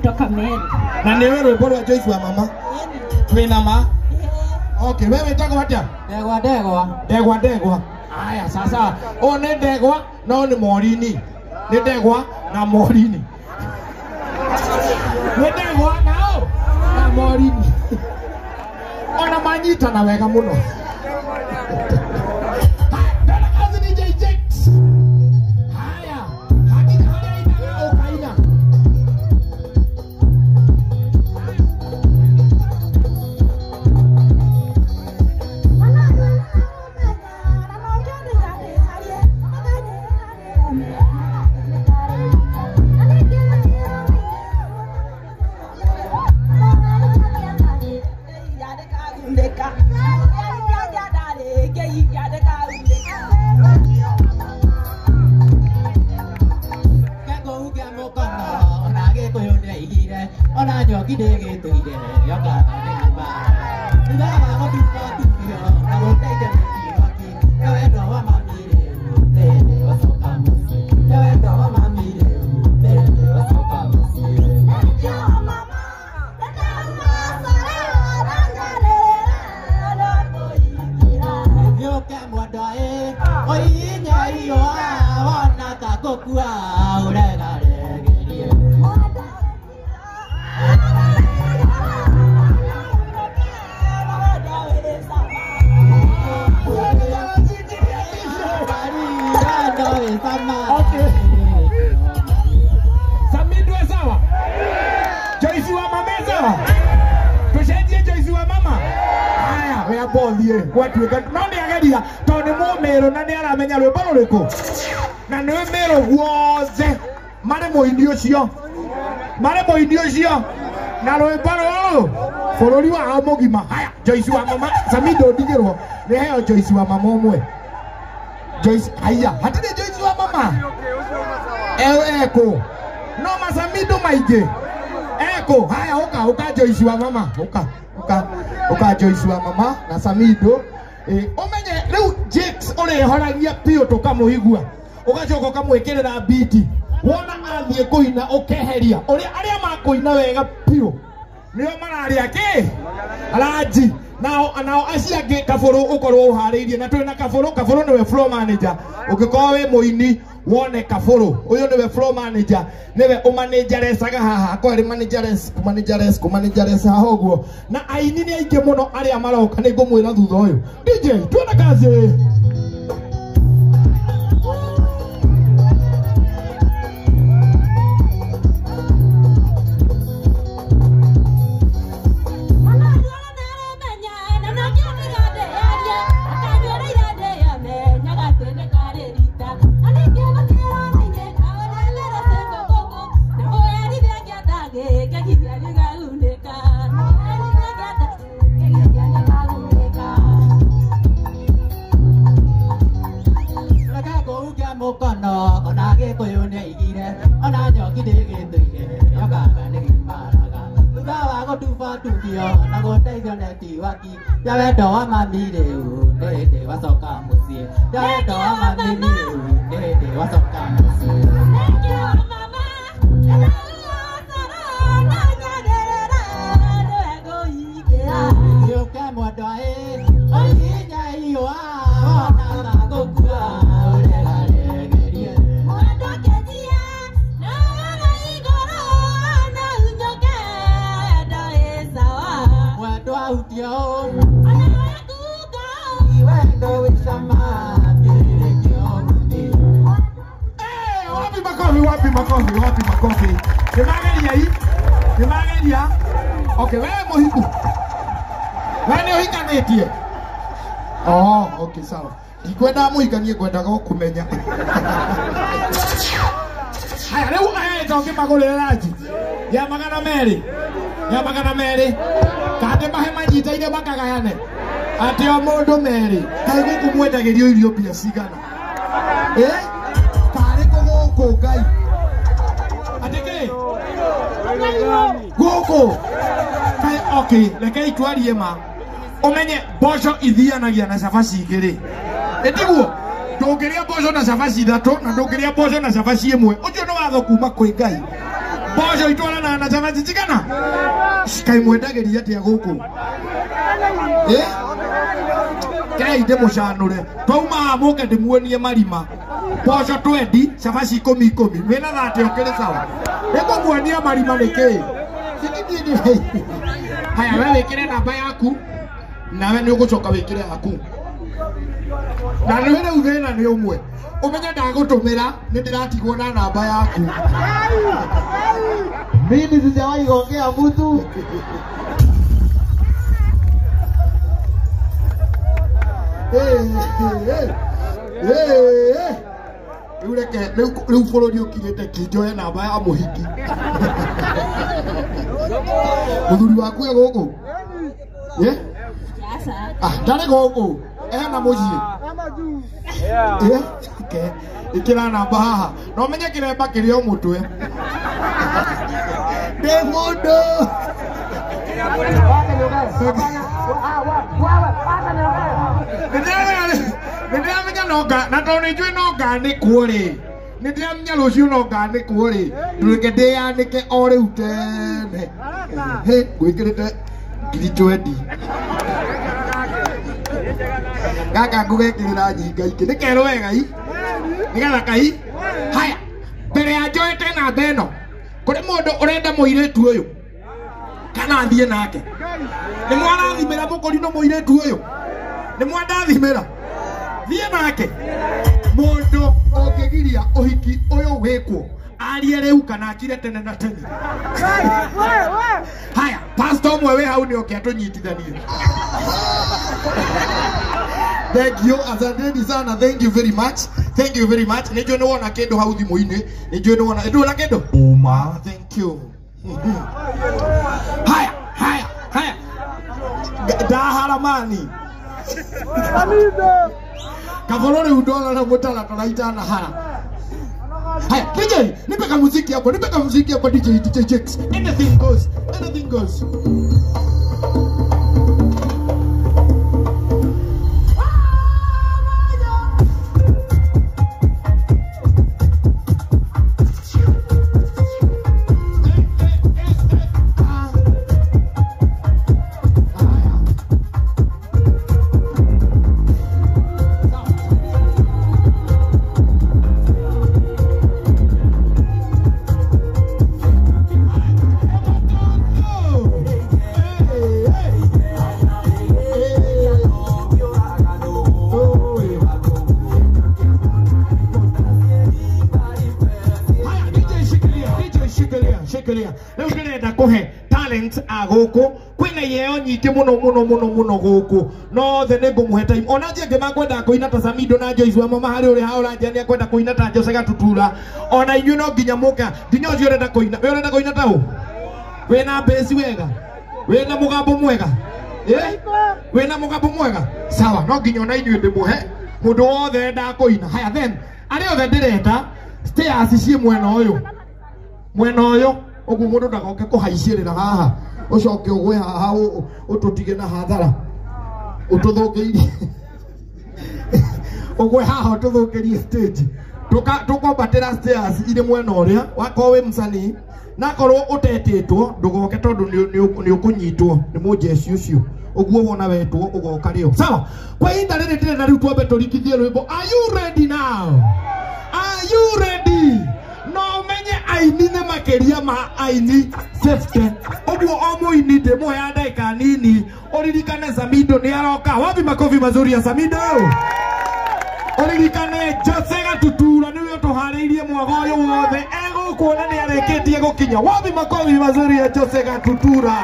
Kutoka Meru. Na nĩ ũĩ rwĩmbo rwa Joyce wa mama? Wĩna ma? Okay, wewe wĩtagwo atĩa? Ndegwa ndegwa. Ndegwa ndegwa. Aya, sasa ũyũ nĩ ndegwa no nĩ morini. Nĩ ndegwa na morini. Nĩ ndegwa nao na morini. Ona manyitana wega mũno. Dada kazi ni DJ Jakes. Haya, hakika harĩa ainaga ũkaina. Gwatuĩka no nĩ ageria tondũ nĩ mũmĩrũ na nĩ aramenya rwĩmbo rũrĩkũ na nĩ mĩrũ guothe marĩ mũini ũcio marĩ mũini ũcio na rwĩmbo rũrũ bũrũri wao mũgima. Haya, Joyce wa mama Samido ndigĩrwo nĩ heo Joyce wa mama ũmwe. Joyce haya, hatirĩ Joyce wa mama ekũ no masamido maingĩ ekũ. Haya, ũka ũka Joyce wa mama ũka ũka ũka Joyce wa mama na Samido. Umenye rĩu Jakes ũrĩhoragia biũ tũkamũigua ũgacoka ũkamwĩkĩrĩra biti wona athiĩ kũina ũkeheria ũrĩa arĩa makũina wega biũ nĩo mararĩa kĩ ranji nao nao acio angĩ kabũrũ ũkorwo ũharĩirie na twĩna kabũrũ. Kabũrũ nĩwe floor manager. Ũngĩkorwo wĩ mũini wone kabũrũ ũyũ nĩwe floor manager, nĩwe ũmanagerecaga haha akorwo arĩ manageress kũmanageress kũmanageress haha ũguo na aini nĩ aingĩ mũno arĩa maroka nĩ ngũmwĩra thutha ũyũ. DJ twende kazi. Makofi, wapi makofi. Nimageria hii. Nimageria. Okay, wewe muhiku. Wewe nĩ ũhikanĩtie? Oh, okay sawa. Ndikwenda mũhikanie ngwendaga o kũmenya. Haya, rĩu aya to ngĩmagũrĩre ranji ya 200. Ya 200. Kande mahe manyitaire makagayane. Atĩ o mũndũ merĩ. Kaĩ gũkũ mwendagĩrio irio mbia cigana? Eh? Karĩ kũ gũkũ Ngai? Gũkũ Kai okay, rekei twarie ma. Umenye mboco ithianagia na cabaci igĩrĩ. Ĩtiguo ndũngĩrĩa mboco na cabaci ithatũ na ndũngĩrĩa mboco na cabaci ĩmwe. Ũcio nĩ watho kuma kwĩ Ngai. Mboco itwaranaga na cabaci cigana? Kaĩ mwendagĩria atĩa gũkũ? Kei ndĩmũcanũre. Twauma haha mũke ndĩmuonie marima. Mboco 20, cabaci 10 10. Wĩna 30 ũkĩrĩ sawa. Nĩngũmuonia marima nĩkĩ? Haya, we wĩkĩre namba yaku nawe nĩ ũgũcoka wĩkĩre yaku. Na nĩ rĩu thĩna nĩ ũmwe. Ũmenye ndagũtũmĩra nĩ ndĩratigwo na namba yaku. Mimi sijawahi ongea mtu. Rĩu reke rĩu bũrũri ũkinyĩte kinjoe namba ya mũhiki. Mũthuri waku e gũkũ? Ndarĩ gũkũ. Ena mũciĩ. Ĩkĩra namba haha. Na ũmenye kĩremba kĩrĩ o mũtwe. Ndĩ mũndũ. Nĩndĩramenya no nga na tondũ nĩnjũĩ no nganĩkwo rĩ. Nĩndĩramenya rũciũ no nganĩkwo rĩ. Ndũreke ndĩyanĩke o rĩu tene. Hĩ, ngwĩkĩrĩte 20,000. Gaka ngũgekĩrĩra nyinga ingĩ. Nĩ kerũ wega i? Nĩgetha kai? Haya, mbere ya njoete namba ĩno, kũrĩ mũndũ ũrenda mũirĩtu ũyũ kana athiĩ nake? Nĩ mwarathimĩra mũkũrinũ mũirĩtu ũyũ? Nĩ mwandathimĩra? Thiĩ nake. Mũndũ ũngĩgiria ũhiki ũyũ wĩkwo arie rĩu kana akire tene na tene. Haya, pastor ũmwe wĩ hau nĩ oke atũnyitithanie. Thank you, asanteni sana. Thank you very much. Thank you very much. Nĩnjũĩ nĩ wona kĩndũ hau thimũ-inĩ. Nĩnjũĩ nĩ wona. Ndũna kĩndũ? Uma. Thank you. Haya, haya, haya. Ndaharamani. Kabolo rĩu ndona na mũtaratara itanahara. Haya, DJ, nipe kamuziki hapo, nipe kamuziki hapo DJ, DJ Jakes. Anything goes, anything goes. Rĩu ndĩrenda kũhe talent a gũkũ kwĩna iheo nyingĩ mũno mũno mũno mũno gũkũ no othe nĩ ngũmũhe time. Ona njĩ angĩ makwenda kũina ta Samido na Joyce wa mama harĩ ũrĩa hau ũranjia nĩ akwenda kũina ta Jose Gatutura. Ona inyuĩ no nginya mũka nginya ũcio ũrenda kũina. We ũrenda kũina ta ũ? Wĩna bass wega? Wĩna mũgambo mwega? Wĩna mũgambo mwega? Sawa, no nginya ona inyuĩ ndĩmũhe mũndũ wothe endaga kũina. Haya then, arĩa othe ndĩrenda stairs ciĩ mwena ũyũ. Mwena ũyũ ũguo mũndũ ndagoke kũhaicĩrĩra haha ũcoke ũgwe haha ũtũtige na hathara ũtũthũkĩirie ũgwe haha ũtũthũkĩrie stage. Tũkwambatĩra stairs irĩ mwena ũrĩa wakorwo wĩ msanii na korwo ũtetĩtwo ndũgoke tondũ nĩ ũkũnyitwo nĩ mũjeshi ũcio ũguo wona wetwo ũgoka rĩo. Sawa, kwa ihinda rĩrĩ ndĩrenda rĩu twambe tũringithie rwĩmbo. Are you ready now? Are you ready? No menye aini nĩ makĩria ma aini 50. Ũguo o mũini ndĩmũhe ndagĩka nini ũririkane Samido nĩ aroka. Wapi makofi mazuri ya Samido? Ũririkane Jose Gatutura nĩwe ũtũharĩirie mwaga ũyũ wothe egũkũ na nĩ arĩkĩtie gũkinya. Wapi makofi mazuri ya Jose Gatutura?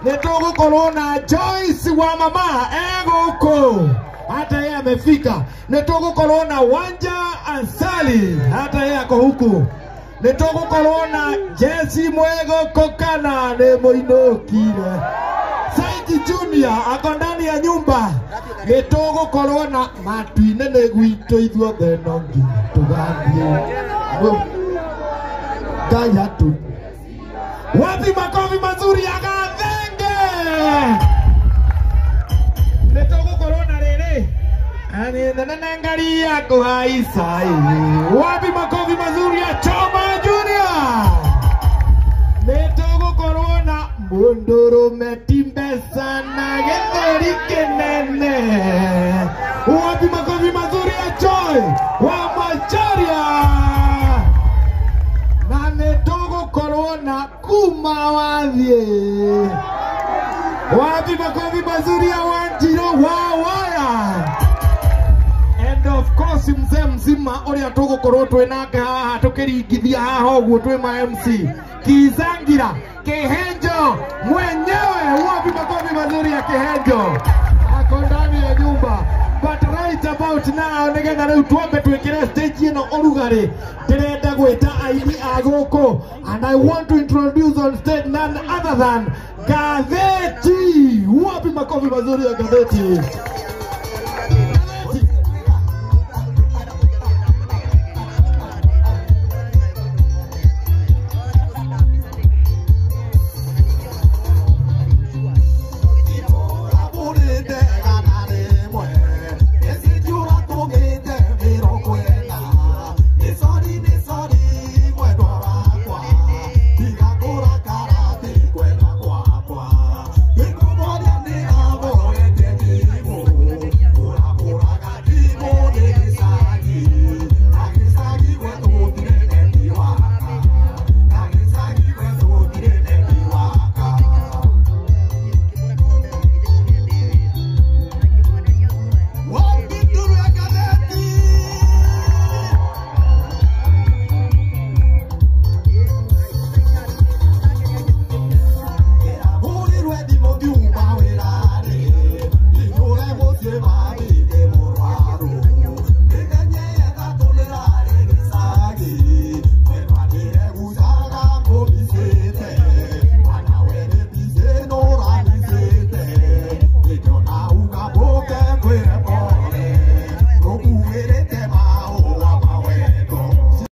Nĩ tũgũkorwo na Joyce wa mama egũkũ, hata yeye amefika. Nĩ tũgũkorwo na Wanja Asali, hata yeye ako huku. Nĩ tũgũkorwo na Jesse Mwego Kokana nĩ mũinũkire. Saidi Junior ako ndani ya nyumba. Nĩ tũgũkorwo na matu-inĩ nĩ gwitũ ithuothe no nginya tũgathiĩ. Ngai atu. Wapi makofi mazuri ya Gathenge? Nĩ tũgũkorwo na rĩrĩ Ananangalia kuhaisai. Wapi makofi mazuri ya Choma Junior? Mũndũrũme ti mbeca na gĩthũri kĩnene. Wapi makofi mazuri ya Joy wa Macharia? Na nĩ tũgũkorwo na kuma wathiĩ. Wapi makofi mazuri ya Wanjiru wa Waya? And of course mzee mzima ũrĩa tũgũkorwo twĩ nake haha tũkĩringithia haha ũguo twĩ ma MC Kizangira Kihenjo mwenyewe. Wapi makofi mazuri ya Kihenjo? Ako ndani ya nyumba. But right about now nĩgetha rĩu twambe twĩkĩre stage ĩno ũrugarĩ, ndĩrenda gwĩta aini a gũkũ, and I want to introduce on stage none other than Gatheti. Wapi makofi mazuri ya Gatheti?